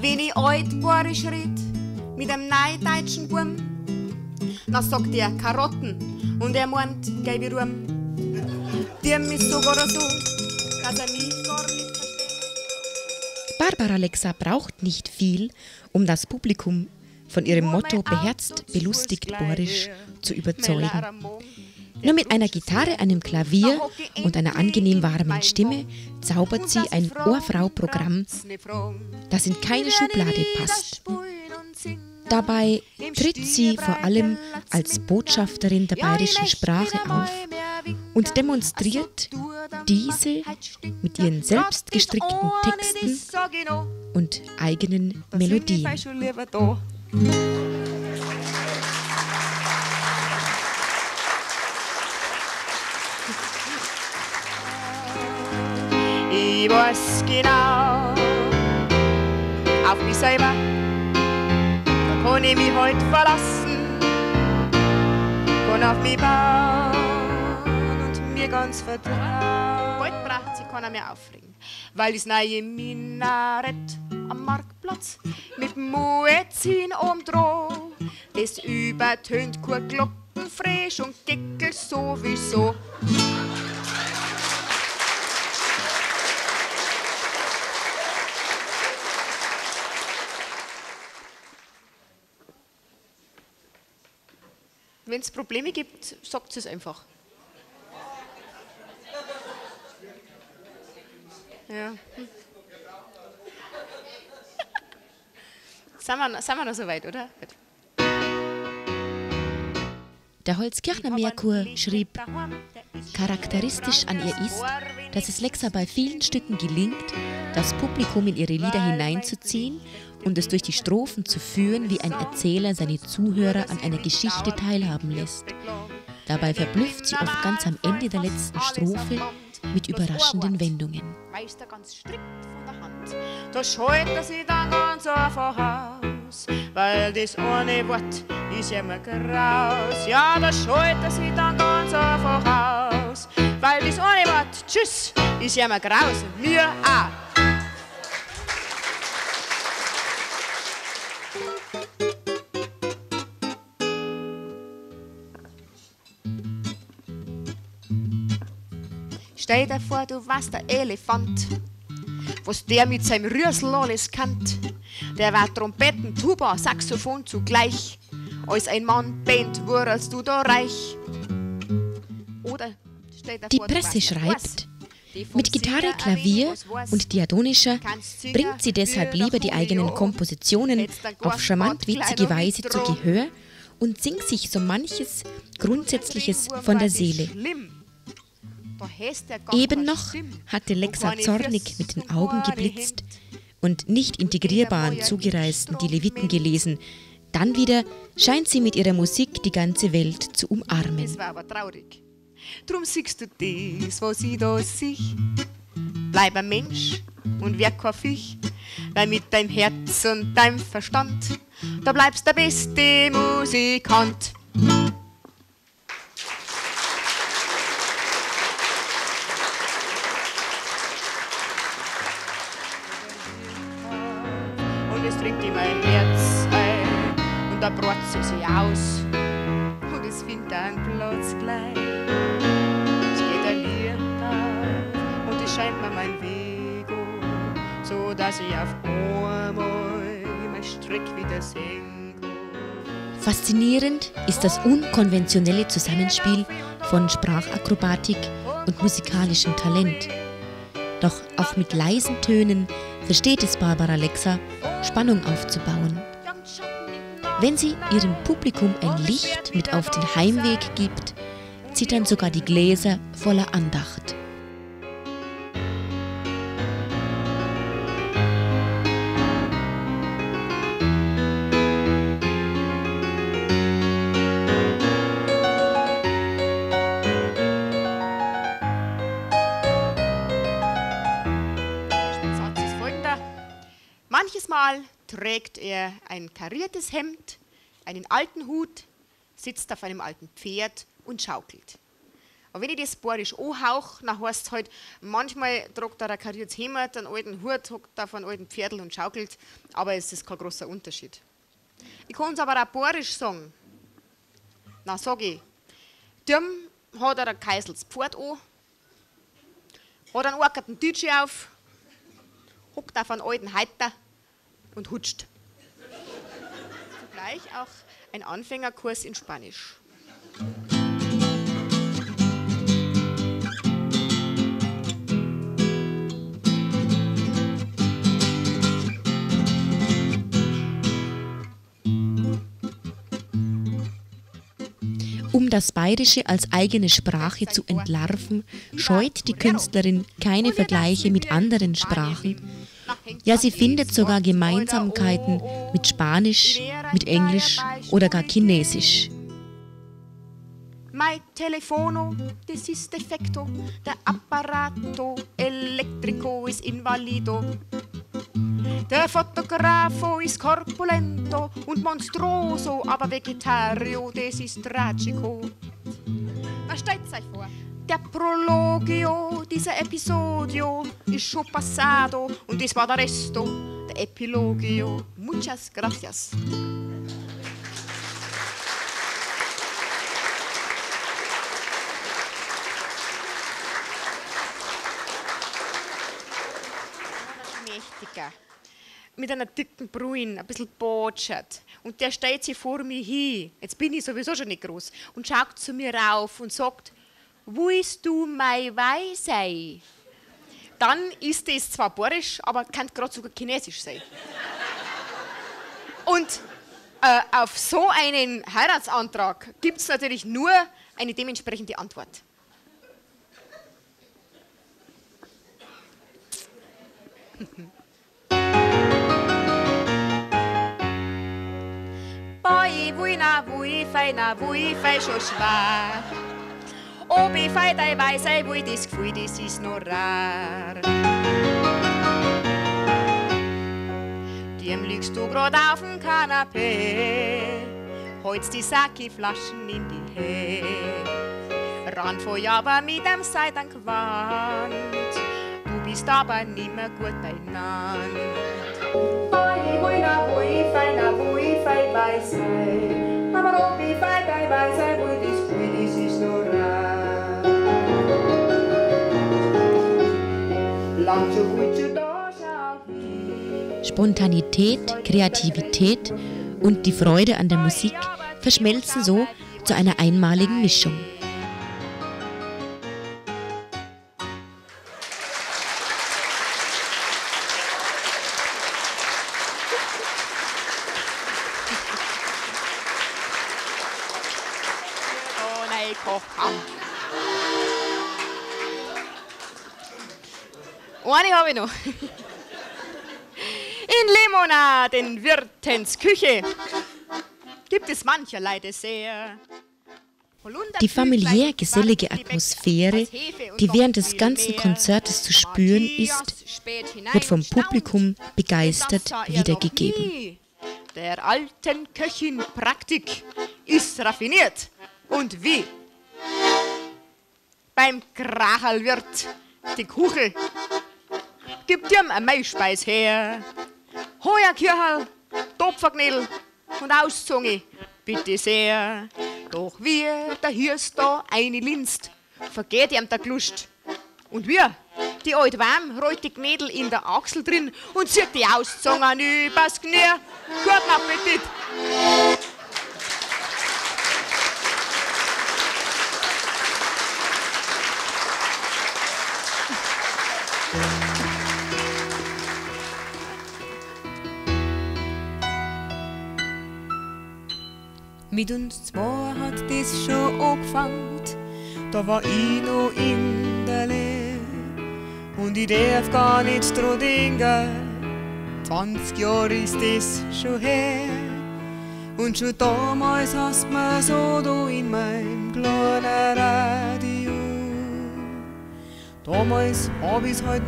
Wenn ich altbayerisch red mit einem neudeutschen Bum, na sagt er Karotten und er meint, geh ich rum. Dem ist sogar so, dass er mich gar nicht versteht. Barbara Lexa braucht nicht viel, um das Publikum von ihrem Motto beherzt, belustigt, bohrisch zu überzeugen. Nur mit einer Gitarre, einem Klavier und einer angenehm warmen Stimme zaubert sie ein Ohrfrau-Programm, das in keine Schublade passt. Dabei tritt sie vor allem als Botschafterin der bayerischen Sprache auf und demonstriert diese mit ihren selbstgestrickten Texten und eigenen Melodien. Ich weiß genau, auf mich selber, da kann ich mich heut verlassen, kann auf mich bauen und mir ganz vertrauen. Bald braucht sich keiner mehr aufregen, weil das neue Minarett am Marktplatz mit dem Muezzin oben dran, das übertönt kein Glockenfrisch und Geckel sowieso. Wenn es Probleme gibt, sagt es einfach. Ja. Sind wir noch so weit, oder? Gut. Der Holzkirchner Merkur schrieb, charakteristisch an ihr ist, dass es Lexa bei vielen Stücken gelingt, das Publikum in ihre Lieder hineinzuziehen und es durch die Strophen zu führen, wie ein Erzähler seine Zuhörer an einer Geschichte teilhaben lässt. Dabei verblüfft sie oft ganz am Ende der letzten Strophe mit überraschenden Wendungen. Meister ganz strikt von der Hand. Da schaltet sie dann ganz einfach aus, weil das eine Wort ist immer graus. Ja, da schaltet sie dann ganz einfach aus, weil das eine Wort, tschüss, ist immer graus. Mir auch. Stell dir vor, du warst der Elefant, was der mit seinem Rürsel alles kannt. Der war Trompeten, Tuba, Saxophon zugleich. Als ein Mann-Band wurdest du da reich. Oder stell dir Die vor, du Presse warst der schreibt, Horst. mit Gitarre, Klavier und diatonischer bringt sie deshalb lieber die eigenen Kompositionen auf charmant witzige Weise zu Gehör und singt sich so manches Grundsätzliches von der Seele. Eben noch hatte Lexa zornig mit den Augen geblitzt und nicht integrierbaren Zugereisten die Leviten gelesen. Dann wieder scheint sie mit ihrer Musik die ganze Welt zu umarmen. Das war aber traurig. Drum siehst du das, was ich da sehe. Bleib ein Mensch und wär kein Viech, weil mit deinem Herz und deinem Verstand, da bleibst der beste Musikant. Und es trinkt immer ein Herz ein und da brat sie sich aus und es findet einen Platz gleich. Es geht ein Licht auf und es scheint mir mein Weg an, so dass ich auf einmal mein Strick wieder sehen kann. Faszinierend ist das unkonventionelle Zusammenspiel von Sprachakrobatik und musikalischem Talent. Doch auch mit leisen Tönen versteht es Barbara Lexa, Spannung aufzubauen. Wenn sie ihrem Publikum ein Licht mit auf den Heimweg gibt, zittern sogar die Gläser voller Andacht. Manches Mal trägt er ein kariertes Hemd, einen alten Hut, sitzt auf einem alten Pferd und schaukelt. Aber wenn ich das Bayerisch anhauche, dann heißt es halt, manchmal tragt er ein kariertes Hemd, einen alten Hut, hockt auf einen alten Pferdl und schaukelt, aber es ist kein großer Unterschied. Ich kann es aber auch Bayerisch sagen. Na, sag ich, dem hat er ein Kaisels Pferd an, hat einen argen Deutsche auf, hockt auf einen alten Heiter und hutscht. Zugleich auch ein Anfängerkurs in Spanisch. Um das Bayerische als eigene Sprache zu entlarven, scheut die Künstlerin keine Vergleiche mit anderen Sprachen. Ja, sie findet sogar Gemeinsamkeiten mit Spanisch, mit Englisch oder gar Chinesisch. Mein Telefono, das ist defecto, der Apparato electrico ist invalido. Der Fotografo ist corpulento und monstruoso, aber Vegetario, das ist tragico. Na, stellt's euch vor, der Prologio dieser Episodio ist schon passado und das war der Resto, der Epilogio. Muchas gracias. Mit einer dicken Brille, ein bisschen botschert. Und der stellt sich vor mir hin, jetzt bin ich sowieso schon nicht groß, und schaut zu mir rauf und sagt, willst du mei Weih sein? Dann ist das zwar bayerisch, aber kann gerade sogar chinesisch sein. Und auf so einen Heiratsantrag gibt es natürlich nur eine dementsprechende Antwort. Boi, wui, na, wui, fei, na, wui, fei, schon schwer. Ob ich fei, dei weiß, sei, wui, das Gefühl, das ist noch rar. Dem liegst du grad auf dem Kanapee, holst die Sake-Flaschen in die Hände. Ran vor aber mit dem Seidenquant, du bist aber nimmer gut beieinander. Boi, wui, na, wui, fei, na, wui, fei, weiß, sei. Aber ob ich fei, dei weiß, sei, wui, das Gefühl, das ist noch rar. Lang zu gut zu da schau. Spontanität, Kreativität und die Freude an der Musik verschmelzen so zu einer einmaligen Mischung. Eine habe ich noch. In Limonaden Wirtens Küche gibt es mancherlei Dessert. Die familiär gesellige Atmosphäre, die während des ganzen Konzertes zu spüren ist, wird vom Publikum begeistert wiedergegeben. Der alten Köchin Praktik ist raffiniert. Und wie? Beim Kracherlwirt die Kuchel gibt ihm eine Maispeis her. Heuer Kirchel, Topferknädel und Auszunge, bitte sehr. Doch wie der Hirst da eine linst, vergeht ihm der Glust. Und wir, die alt warm, rollt die Knädel in der Achsel drin und zieht die Auszungen übers Knie. Guten Appetit! Mit uns zwei hat das schon angefangen, da war ich noch in der Lehre und ich darf gar nicht dran denken, 20 Jahre ist das schon her. Und schon damals hast mir so da in meinem kleinen Radio. Damals hab ich's halt